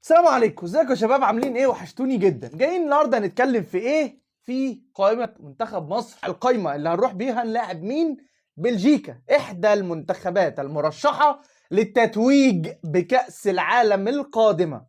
السلام عليكم، ازيكم يا شباب؟ عاملين ايه؟ وحشتوني جدا. جايين النهارده هنتكلم في ايه؟ في قائمة منتخب مصر، القائمة اللي هنروح بيها نلاعب مين؟ بلجيكا، احدى المنتخبات المرشحه للتتويج بكأس العالم القادمة.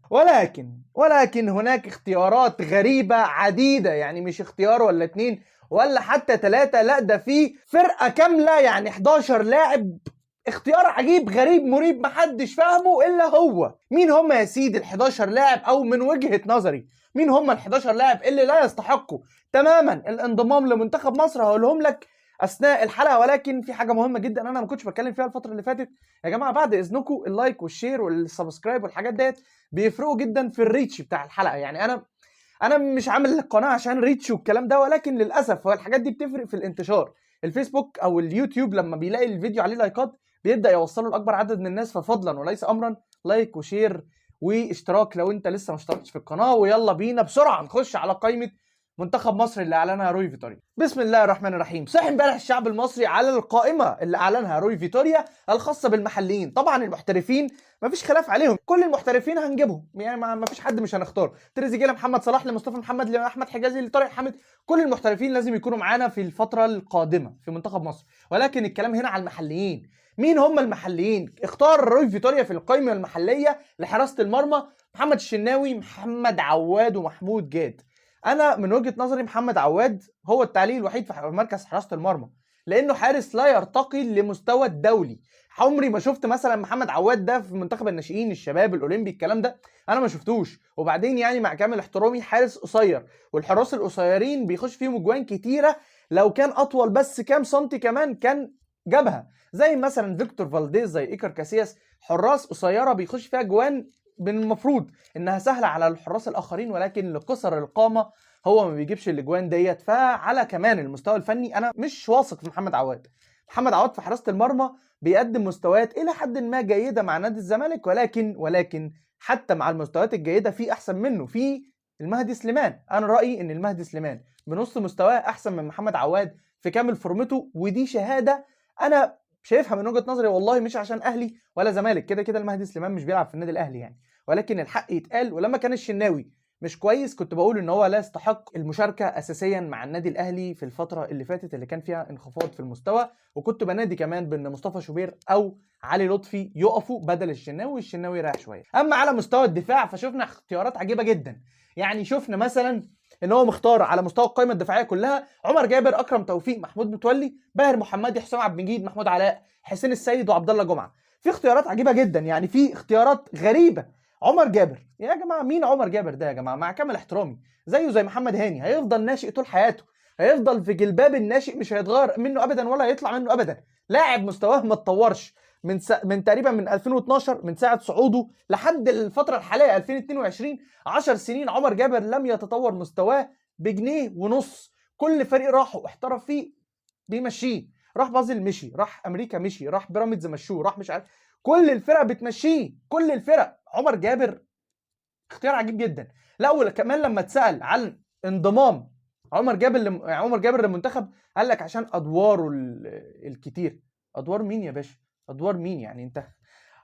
ولكن هناك اختيارات غريبة عديدة، يعني مش اختيار ولا اتنين ولا حتى تلاتة، لا ده في فرقة كاملة، يعني 11 لاعب. اختيار عجيب غريب مريب محدش فاهمه الا هو. مين هم يا سيدي ال 11 لاعب، او من وجهة نظري مين هم ال 11 لاعب اللي لا يستحقوا تماما الانضمام لمنتخب مصر؟ هقولهم لك اثناء الحلقة. ولكن في حاجة مهمة جدا انا ما كنتش بتكلم فيها الفترة اللي فاتت يا جماعة، بعد اذنكم ال like وال share وال subscribe والحاجات ديت بيفرقوا جدا في ال reach بتاع الحلقة. يعني انا مش عامل القناة عشان reach والكلام ده، ولكن للاسف هو الحاجات دي بتفرق في الانتشار. الفيسبوك او اليوتيوب لما بيلاقي الفيديو عليه لايكات بيبدا يوصله لاكبر عدد من الناس، ففضلا وليس امرا like و share واشتراك لو انت لسه ما اشتركتش في القناة. ويلا بينا بسرعة نخش على قائمة منتخب مصر اللي اعلنها روي فيتوريا. بسم الله الرحمن الرحيم. صحي امبارح الشعب المصري على القائمة اللي اعلنها روي فيتوريا الخاصة بالمحليين. طبعا المحترفين مفيش خلاف عليهم، كل المحترفين هنجيبهم، يعني ما فيش حد مش هنختار. تريزيجيه لمحمد صلاح لمصطفى محمد لاحمد حجازي لطارق حامد، كل المحترفين لازم يكونوا معانا في الفترة القادمة في منتخب مصر. ولكن الكلام هنا على المحليين. مين هم المحليين؟ اختار روي فيتوريا في القائمة المحلية لحراسه المرمى محمد الشناوي، محمد عواد، ومحمود جاد. انا من وجهه نظري محمد عواد هو التعليق الوحيد في مركز حراسة المرمى، لانه حارس لا يرتقي لمستوى الدولي. عمري ما شفت مثلا محمد عواد ده في منتخب الناشئين، الشباب، الاولمبي، الكلام ده انا ما شفتوش. وبعدين يعني مع كامل احترامي حارس قصير، والحراس القصيرين بيخش فيهم اجوان كتيرة، لو كان اطول بس كام سنتي كمان كان جابها، زي مثلا فيكتور فالديز، زي ايكر كاسياس، حراس قصيرة بيخش فيها جوان من المفروض انها سهلة على الحراس الاخرين، ولكن لقصر القامة هو ما بيجيبش الاجوان ديت. فعلى كمان المستوى الفني انا مش واثق في محمد عواد. محمد عواد في حراسة المرمى بيقدم مستويات الى حد ما جيدة مع نادي الزمالك، ولكن حتى مع المستويات الجيدة في احسن منه، في المهدي سليمان. انا رايي ان المهدي سليمان بنص مستواه احسن من محمد عواد في كامل فورمته، ودي شهادة انا شايفها من وجهه نظري، والله مش عشان اهلي ولا زمالك، كده كده المهدي سليمان مش بيلعب في النادي الاهلي يعني، ولكن الحق يتقال. ولما كان الشناوي مش كويس كنت بقول ان هو لا يستحق المشاركة اساسيا مع النادي الاهلي في الفترة اللي فاتت اللي كان فيها انخفاض في المستوى، وكنت بنادي كمان بان مصطفى شوبير او علي لطفي يقفوا بدل الشناوي، والشناوي رايح شوية. اما على مستوى الدفاع فشفنا اختيارات عجيبة جدا، يعني شفنا مثلا ان هو مختار على مستوى القائمة الدفاعية كلها عمر جابر، اكرم توفيق، محمود متولي، باهر محمدي، حسام عبد المجيد، محمود علاء، حسين السيد، وعبد الله جمعه. في اختيارات عجيبة جدا، يعني في اختيارات غريبة. عمر جابر يا جماعة، مين عمر جابر ده يا جماعة؟ مع كامل احترامي زيه زي محمد هاني، هيفضل ناشئ طول حياته، هيفضل في جلباب الناشئ، مش هيتغير منه ابدا ولا هيطلع منه ابدا. لاعب مستواه ما اتطورش من تقريبا من 2012، من ساعة صعوده لحد الفترة الحالية 2022، 10 سنين عمر جابر لم يتطور مستواه بجنيه ونص. كل فريق راحة احترف فيه بيمشيه، راح بازل مشي، راح امريكا مشي، راح بيراميدز مشوه، راح مش عارف، كل الفرق بتمشيه، كل الفرق. عمر جابر اختيار عجيب جدا. لا وكمان لما اتسال عن انضمام عمر جابر للمنتخب قال لك عشان ادواره الكتير. ادوار مين يا باشا؟ ادوار مين يعني؟ انت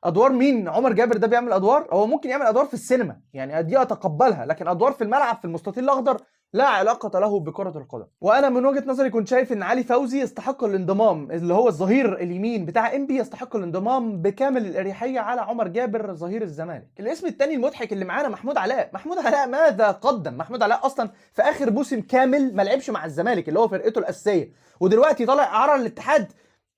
ادوار مين؟ عمر جابر ده بيعمل ادوار؟ هو ممكن يعمل ادوار في السينما يعني دي اتقبلها، لكن ادوار في الملعب في المستطيل الاخضر لا علاقة له بكرة القدم. وأنا من وجهة نظري كنت شايف إن علي فوزي يستحق الانضمام، اللي هو الظهير اليمين بتاع إنبي، يستحق الانضمام بكامل الأريحية على عمر جابر ظهير الزمالك. الاسم الثاني المضحك اللي معانا محمود علاء. محمود علاء ماذا قدم؟ محمود علاء أصلا في آخر موسم كامل ما لعبش مع الزمالك اللي هو فرقته الأساسية، ودلوقتي طالع إعارة للاتحاد،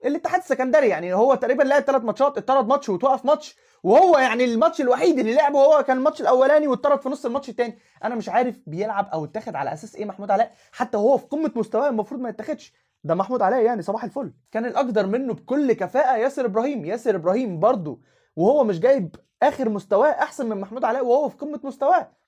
الاتحاد السكندري. يعني هو تقريبا لعب 3 ماتشات، اتطرد ماتش وتوقف ماتش، وهو يعني الماتش الوحيد اللي لعبه هو كان الماتش الاولاني واتطرد في نص الماتش الثاني. انا مش عارف بيلعب او اتاخد على اساس ايه محمود علاء، حتى وهو في قمة مستواه المفروض ما يتاخدش. ده محمود علاء يعني صباح الفل. كان الاقدر منه بكل كفاءة ياسر ابراهيم. ياسر ابراهيم برضه وهو مش جايب اخر مستواه احسن من محمود علاء وهو في قمة مستواه.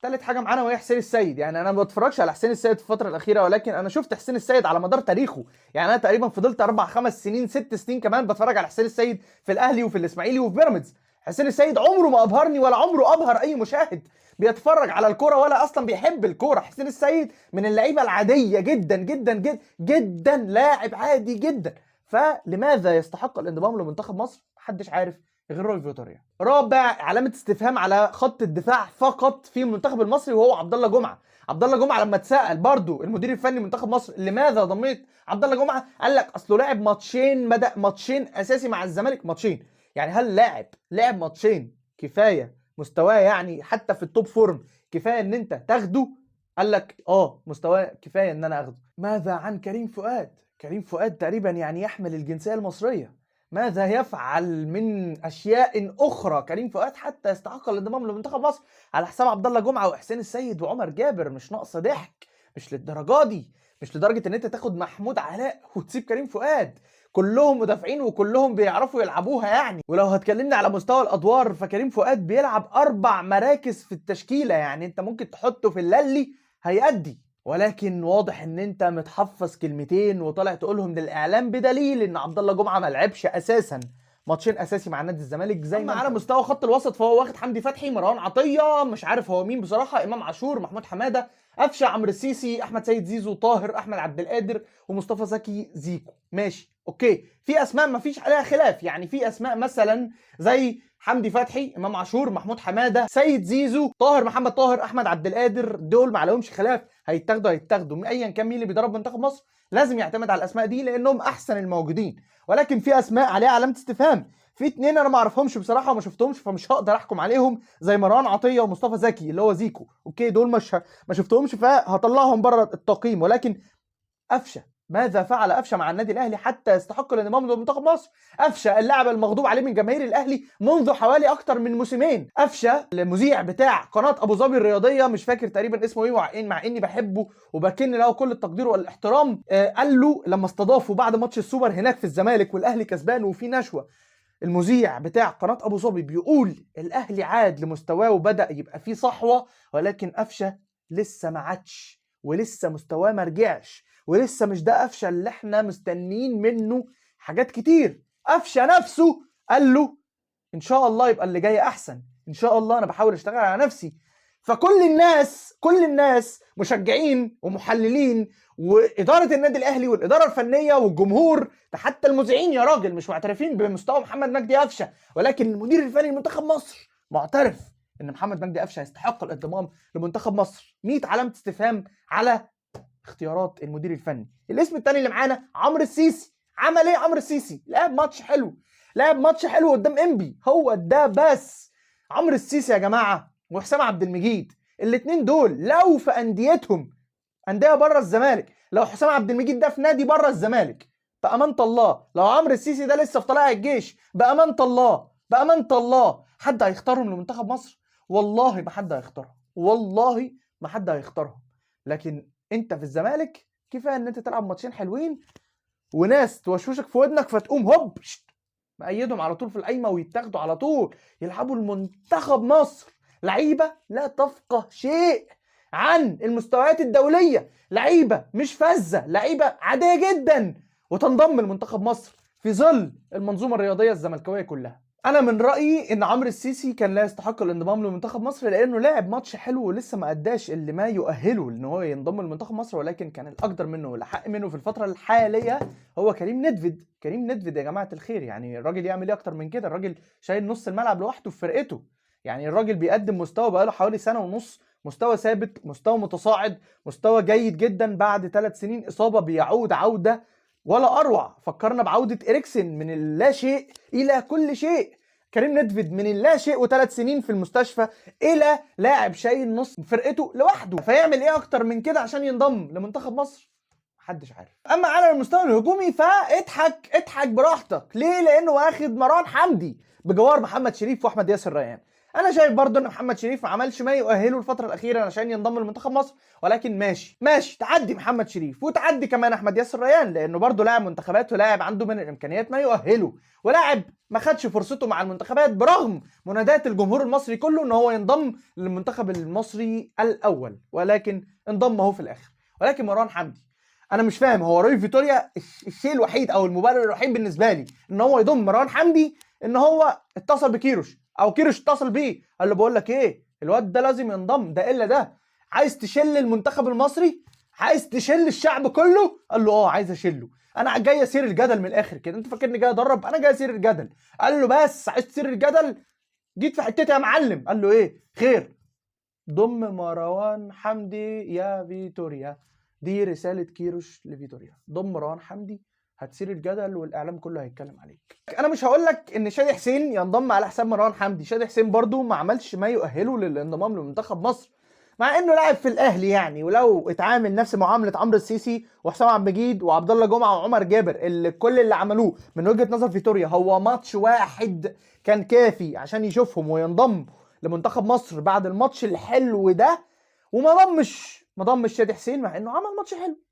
تالت حاجة معانا وهي حسين السيد. يعني انا ما بتفرجش على حسين السيد في الفترة الاخيرة، ولكن انا شفت حسين السيد على مدار تاريخه. يعني انا تقريبا فضلت 4 5 سنين 6 سنين كمان بتفرج على حسين السيد في الاهلي وفي الاسماعيلي وفي بيراميدز. حسين السيد عمره ما ابهرني ولا عمره ابهر اي مشاهد بيتفرج على الكورة ولا اصلا بيحب الكورة. حسين السيد من اللعيبة العادية جدا جدا جدا جدا، لاعب عادي جدا. فلماذا يستحق الانضمام لمنتخب مصر؟ محدش عارف. غير روي فيتوريا. رابع علامة استفهام على خط الدفاع فقط في المنتخب المصري وهو عبد الله جمعه. عبد الله جمعه لما اتسال برضو المدير الفني لمنتخب مصر لماذا ضميت عبد الله جمعه، قال لك اصله لعب ماتشين، بدا ماتشين اساسي مع الزمالك، ماتشين. يعني هل لاعب لعب ماتشين كفاية مستواه يعني حتى في ال top form كفاية ان انت تاخده؟ قال لك مستواه كفاية ان انا اخده. ماذا عن كريم فؤاد؟ كريم فؤاد تقريبا يعني يحمل الجنسية المصرية، ماذا يفعل من اشياء اخرى كريم فؤاد حتى يستحق الانضمام لمنتخب مصر على حساب عبد الله جمعه وحسين السيد وعمر جابر؟ مش ناقصه ضحك، مش للدرجة دي، مش لدرجة ان انت تاخد محمود علاء وتسيب كريم فؤاد. كلهم مدافعين وكلهم بيعرفوا يلعبوها يعني. ولو هتكلمني على مستوى الادوار فكريم فؤاد بيلعب 4 مراكز في التشكيلة، يعني انت ممكن تحطه في اللي هيأدي. ولكن واضح ان انت متحفظ كلمتين وطالع تقولهم للاعلام، بدليل ان عبد الله جمعه ما لعبش اساسا ماتشين اساسي مع نادي الزمالك. زي ما على مستوى خط الوسط فهو واخد حمدي فتحي، مروان عطية، مش عارف هو مين بصراحة، امام عاشور، محمود حمادة، قفشه، عمرو السيسي، احمد سيد زيزو، طاهر، احمد عبد القادر، ومصطفى زكي زيكو. ماشي okay، في اسماء ما فيش عليها خلاف، يعني في اسماء مثلا زي حمدي فتحي، امام عاشور، محمود حمادة، سيد زيزو، طاهر محمد طاهر، احمد عبد القادر، دول ما عليهمش خلاف، هيتاخدوا ايا كان مين اللي بيدرب منتخب مصر لازم يعتمد على الاسماء دي لانهم احسن الموجودين. ولكن في اسماء عليها علامة استفهام، في اتنين انا ما اعرفهمش بصراحة وما شفتهمش فمش هقدر احكم عليهم، زي مروان عطية ومصطفى زكي اللي هو زيكو. okay دول ما شفتهمش فهطلعهم بره التقييم. ولكن قفشه، ماذا فعل قفشه مع النادي الاهلي حتى يستحق الانضمام لمنتخب مصر؟ قفشه اللاعب المغضوب عليه من جماهير الاهلي منذ حوالي اكتر من موسمين. قفشه المذيع بتاع قناة ابو ظبي الرياضية، مش فاكر تقريبا اسمه ايه، مع اني بحبه وبكن له كل التقدير والاحترام، قال له لما استضافة بعد ماتش السوبر هناك في الزمالك والاهلي كسبان وفي نشوه، المذيع بتاع قناة ابو ظبي بيقول الاهلي عاد لمستواه وبدا يبقى فيه صحوة، ولكن قفشه لسه ما عادش ولسه مستواه ما رجعش ولسه مش ده قفشه اللي احنا مستنيين منه حاجات كتير. قفشه نفسه قال له ان شاء الله يبقى اللي جاي احسن، ان شاء الله انا بحاول اشتغل على نفسي. فكل الناس، كل الناس مشجعين ومحللين واداره النادي الاهلي والادارة الفنية والجمهور، ده حتى المذيعين يا راجل مش معترفين بمستوى محمد مجدي قفشه، ولكن المدير الفني لمنتخب مصر معترف ان محمد مجدي قفشه يستحق الانضمام لمنتخب مصر. 100 علامة استفهام على اختيارات المدير الفني. الاسم الثاني اللي معانا عمرو السيسي. عمل ايه عمرو السيسي؟ لعب ماتش حلو، لعب ماتش حلو قدام انبي، هو ده بس. عمرو السيسي يا جماعة وحسام عبد المجيد، الاثنين دول لو في انديتهم، اندية بره الزمالك، لو حسام عبد المجيد ده في نادي بره الزمالك بامانه الله، لو عمرو السيسي ده لسه في طلائع الجيش بامانه الله، بامانه الله حد هيختارهم لمنتخب مصر؟ والله ما حد هيختارهم، والله ما حد هيختارهم. لكن انت في الزمالك كفاية ان انت تلعب ماتشين حلوين وناس توشوشك في ودنك فتقوم هوب مأيدهم على طول في القايمة ويتاخدوا على طول يلعبوا المنتخب مصر. لعيبة لا تفقه شيء عن المستويات الدولية، لعيبة مش فذة، لعيبة عادية جدا، وتنضم لمنتخب مصر في ظل المنظومة الرياضية الزملكاويه كلها. انا من رايي ان عمرو السيسي كان لا يستحق الانضمام لمنتخب مصر لانه لعب ماتش حلو ولسه ما اداش اللي ما يؤهله ان هو ينضم لمنتخب مصر، ولكن كان الاقدر منه والاحق منه في الفترة الحالية هو كريم ندفد. كريم ندفد يا جماعة الخير، يعني الراجل يعمل ايه اكتر من كده؟ الراجل شايل نص الملعب لوحده في فرقته، يعني الراجل بيقدم مستوى بقاله حوالي سنة ونص، مستوى ثابت، مستوى متصاعد، مستوى جيد جدا. بعد 3 سنين اصابه بيعود عوده ولا اروع. فكرنا بعوده اريكسن من اللا شيء الى كل شيء، كريم ندفد من اللا شيء و3 سنين في المستشفى الى لاعب شايل نص فرقته لوحده، فيعمل ايه اكتر من كده عشان ينضم لمنتخب مصر؟ محدش عارف. اما على المستوى الهجومي فاضحك، اضحك براحتك. ليه؟ لانه واخد مروان حمدي بجوار محمد شريف واحمد ياسر ريان. انا شايف برضو ان محمد شريف ما عملش ما يؤهله الفترة الاخيرة عشان ينضم لمنتخب مصر، ولكن ماشي ماشي تعدي محمد شريف وتعدي كمان احمد ياسر ريان، لانه برضو لاعب منتخبات ولاعب عنده من الامكانيات ما يؤهله، ولاعب ما خدش فرصته مع المنتخبات برغم منادات الجمهور المصري كله ان هو ينضم للمنتخب المصري الاول، ولكن انضم اهو في الاخر. ولكن مروان حمدي انا مش فاهم، هو روي فيتوريا الشيء الوحيد او المبرر الوحيد بالنسبة لي ان هو يضم مروان حمدي ان هو اتصل بكيروش او كيروش اتصل بيه قال له بقول لك ايه، الواد ده لازم ينضم، ده الا ده عايز تشل المنتخب المصري، عايز تشل الشعب كله؟ قال له اه عايز اشله. انا جاي اسير الجدل من الاخر كده، انت فاكرني جاي ادرب؟ انا جاي اسير الجدل. قال له بس عايز تثير الجدل؟ جيت في حتتي يا معلم. قال له ايه؟ خير. ضم مروان حمدي يا فيتوريا. دي رسالة كيروش لفيتوريا، ضم مروان حمدي هتثير الجدل والاعلام كله هيتكلم عليك. انا مش هقول لك ان شادي حسين ينضم على حساب مروان حمدي، شادي حسين برضو ما عملش ما يؤهله للانضمام لمنتخب مصر، مع انه لاعب في الاهلي يعني، ولو اتعامل نفس معاملة عمرو السيسي وحسام عبد المجيد وعبد الله جمعه وعمر جابر، اللي كل اللي عملوه من وجهه نظر فيتوريا هو ماتش واحد كان كافي عشان يشوفهم وينضم لمنتخب مصر بعد الماتش الحلو ده، وما ضمش ما ضمش شادي حسين مع انه عمل ماتش حلو،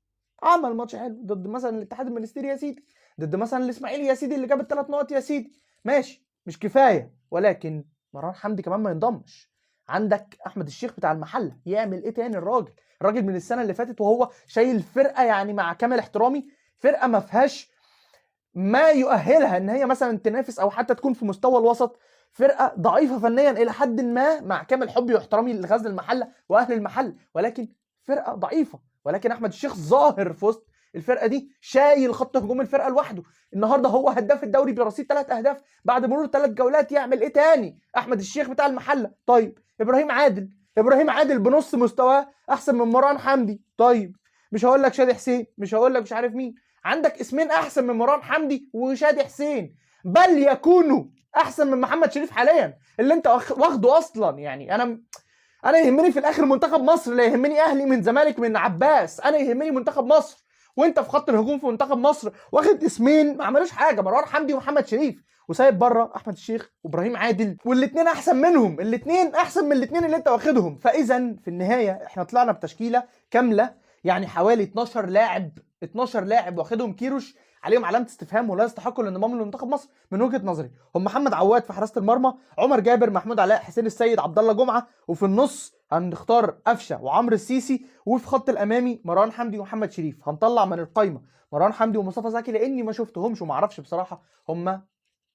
عمل ماتش حلو ضد مثلا الاتحاد المنستيري يا سيدي، ضد مثلا الاسماعيلي يا سيدي اللي جاب الثلاث نقط يا سيدي، ماشي مش كفاية، ولكن مروان حمدي كمان ما ينضمش. عندك احمد الشيخ بتاع المحلة يعمل ايه تاني؟ الراجل من السنة اللي فاتت وهو شايل فرقه، يعني مع كامل احترامي فرقه ما فيهاش ما يؤهلها ان هي مثلا تنافس او حتى تكون في مستوى الوسط، فرقه ضعيفة فنيا الى حد ما، مع كامل حبي واحترامي لغزل المحلة واهل المحل، ولكن فرقه ضعيفة. ولكن احمد الشيخ ظاهر في وسط الفرقة دي، شايل خط هجوم الفرقة لوحده. النهارده هو هداف الدوري برصيد 3 اهداف بعد مرور 3 جولات، يعمل ايه تاني احمد الشيخ بتاع المحلة؟ طيب ابراهيم عادل، ابراهيم عادل بنص مستواه احسن من مروان حمدي. طيب مش هقول لك شادي حسين، مش هقول لك مش عارف مين، عندك اسمين احسن من مروان حمدي وشادي حسين، بل يكونوا احسن من محمد شريف حاليا اللي انت واخده اصلا. يعني انا يهمني في الاخر منتخب مصر، لا يهمني اهلي من زمالك من عباس، انا يهمني منتخب مصر. وانت في خط الهجوم في منتخب مصر واخد اسمين ما عملوش حاجة، مروان حمدي ومحمد شريف، وسايب بره احمد الشيخ وابراهيم عادل، والاثنين احسن منهم، الاثنين احسن من الاثنين اللي انت واخدهم. فاذا في النهاية احنا طلعنا بتشكيله كاملة، يعني حوالي 12 لاعب، 12 لاعب واخدهم كيروش عليهم علامة استفهام ولا يستحقوا الانضمام لمنتخب مصر من وجهه نظري. هم محمد عواد في حراسة المرمى، عمر جابر، محمود علاء، حسين السيد، عبد الله جمعه، وفي النص هنختار قفشه وعمرو السيسي، وفي خط الامامي مروان حمدي ومحمد شريف. هنطلع من القايمة مروان حمدي ومصطفى زكي لاني ما شفتهمش وما اعرفش بصراحة هم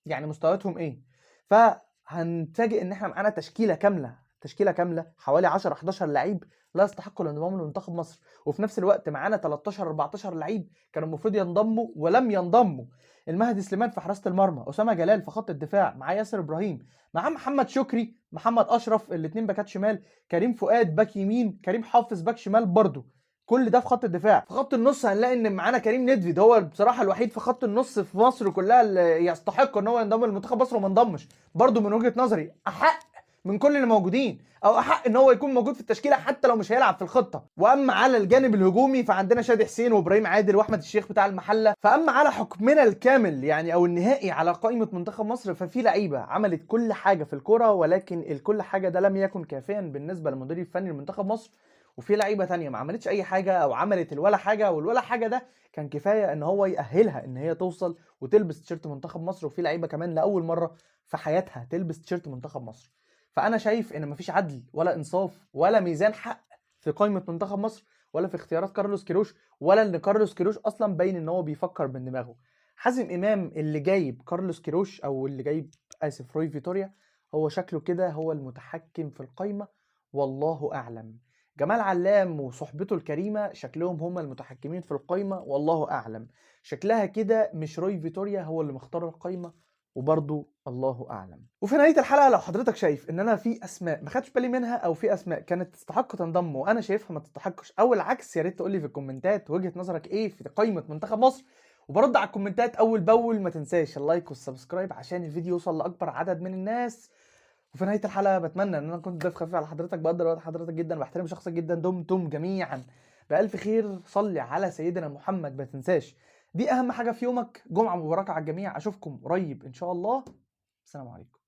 يعني مستوياتهم ايه. فهنتفاجئ ان احنا معانا تشكيله كاملة، تشكيله كاملة حوالي 10 11 لعيب لا يستحقوا الانضمام لمنتخب مصر، وفي نفس الوقت معانا 13 14 لعيب كانوا المفروض ينضموا ولم ينضموا. المهدي سليمان في حراسة المرمى، اسامة جلال في خط الدفاع، مع ياسر ابراهيم، مع محمد شكري، محمد اشرف الاثنين باكات شمال، كريم فؤاد باك يمين، كريم حافظ باك شمال برضو، كل ده في خط الدفاع. في خط النص هنلاقي ان معانا كريم ندفيد، هو بصراحة الوحيد في خط النص في مصر كلها اللي يستحق ان هو ينضم لمنتخب مصر وما انضمش برضو من وجهه نظري، احق من كل اللي موجودين، او احق ان هو يكون موجود في التشكيلة حتى لو مش هيلعب في الخطة. واما على الجانب الهجومي فعندنا شادي حسين وابراهيم عادل واحمد الشيخ بتاع المحلة. فاما على حكمنا الكامل يعني او النهائي على قائمة منتخب مصر، ففي لعيبة عملت كل حاجة في الكورة، ولكن الكل حاجة ده لم يكن كافيا بالنسبة للمدير الفني لمنتخب مصر. وفي لعيبة تانية ما عملتش اي حاجة او عملت الولا حاجة، والولا حاجة ده كان كفاية ان هو يأهلها ان هي توصل وتلبس تيشيرت منتخب مصر. وفي لعيبة كمان لاول مرة في حياتها تلبس تيشيرت منتخب مصر. فانا شايف ان مفيش عدل ولا انصاف ولا ميزان حق في قائمة منتخب مصر، ولا في اختيارات كارلوس كيروش، ولا ان كارلوس كيروش اصلا باين ان هو بيفكر من دماغه. حازم امام اللي جايب كارلوس كيروش، او اللي جايب اسف روي فيتوريا، هو شكله كده هو المتحكم في القائمة والله اعلم. جمال علام وصحبته الكريمة شكلهم هم المتحكمين في القائمة والله اعلم. شكلها كده مش روي فيتوريا هو اللي مختار القائمة، وبرضو الله اعلم. وفي نهاية الحلقة لو حضرتك شايف ان انا في اسماء ما خدتش بالي منها، او في اسماء كانت تستحق تنضم وانا شايفها ما تستحقش، او العكس، يا ريت تقول لي في الكومنتات وجهه نظرك ايه في قائمة منتخب مصر. وبرد على الكومنتات اول باول. ما تنساش ال like وال subscribe عشان الفيديو يوصل لاكبر عدد من الناس. وفي نهاية الحلقة بتمنى ان انا كنت ضيف خفيف على حضرتك، بقدر وقت حضرتك جدا، بحترم شخصك جدا. دمتم جميعا بالف خير. صلي على سيدنا محمد، ما تنساش دي اهم حاجة في يومك. جمعه مباركة على الجميع، اشوفكم قريب ان شاء الله. السلام عليكم.